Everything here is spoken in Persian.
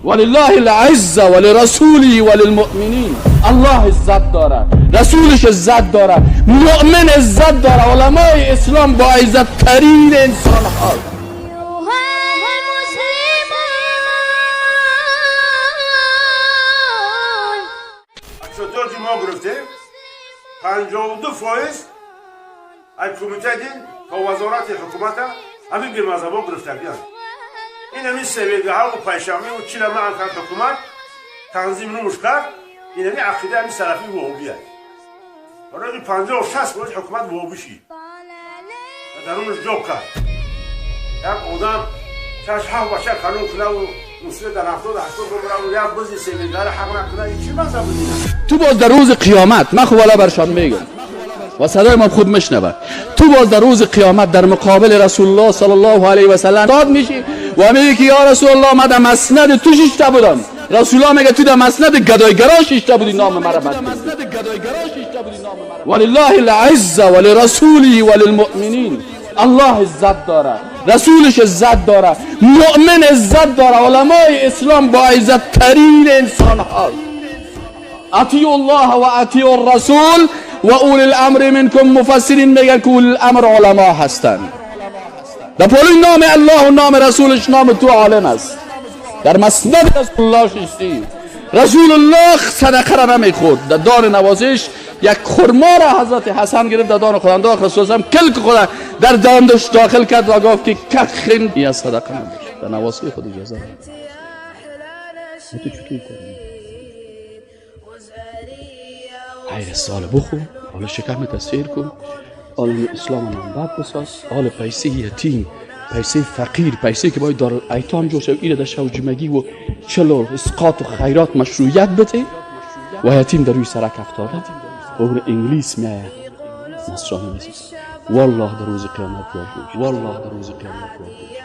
ولله العزه ولرسوله وللمؤمنین. الله عزت داره، رسولش عزت داره، مؤمن عزت داره. علمای اسلام با عزت ترین انسان ها. چطور که ما گرفتیم 52% از کمیته دین تا وزارت حکومت همین بی مذهبا گرفته بیان. این همین سویگه ها و پیشامی و چیل معن کرد حکومت تنظیم نموش کرد. این همین عقیده همین سلفی وهابی هست. برای 56% حکومت وهابی شید و درونش جاب کرد. یک آدم شش هفت بچه کلون کنه و مسئله در 70-80 ببره و یک بزی سویگه را حق نکنه، این چی مذهب دینه؟ تو باز در روز قیامت، من خب والا برشان میگم و صدای ما خود میشنوه، تو باز در روز قیامت در مقابل رسول الله صلی الله علیه و سلم داد میشی و میگی که یا رسول الله من در مسند تو شیشته بودم. رسول الله میگه تو در مسند گدایگرا شیشته بودی، نام مرا بد. ولله العزه ولرسوله وللمؤمنین. الله عزت داره، رسولش عزت داره، مؤمن عزت داره. علمای اسلام با عزت ترین انسان ها. اطیعوا الله و اطیعوا الرسول و اولی الامر منکم. مفسرین میگن که اولی الامر علما هستند. در پولوی نام الله و نام رسولش نام تو عالم است. در مسند رسول الله ششتی. رسول الله صدقه را نمیخورد. در دار نوازش یک خرما را حضرت حسن گرفت در دان خود انداخت. رسول الله کلک خود در دانش داخل کرد و گفت که کخن این صدقه نباشه. در نوازی خود اجازه نداد. تو چطور کنی؟ غیر سال بخور، حالا شکم تسیر کن، حالا اسلام نام بد بساز، حالا پیسه یتیم، پیسه فقیر، پیسه که باید دار ایتام جور شد، ایره در شوجمگی و چلو اسقاط و خیرات مشروعیت بده و یتیم در روی سرک افتاده و اون انگلیس میآید نصرانی میسازه. والله در روز قیامت جواب میشه. والله در روز قیامت جواب میشه.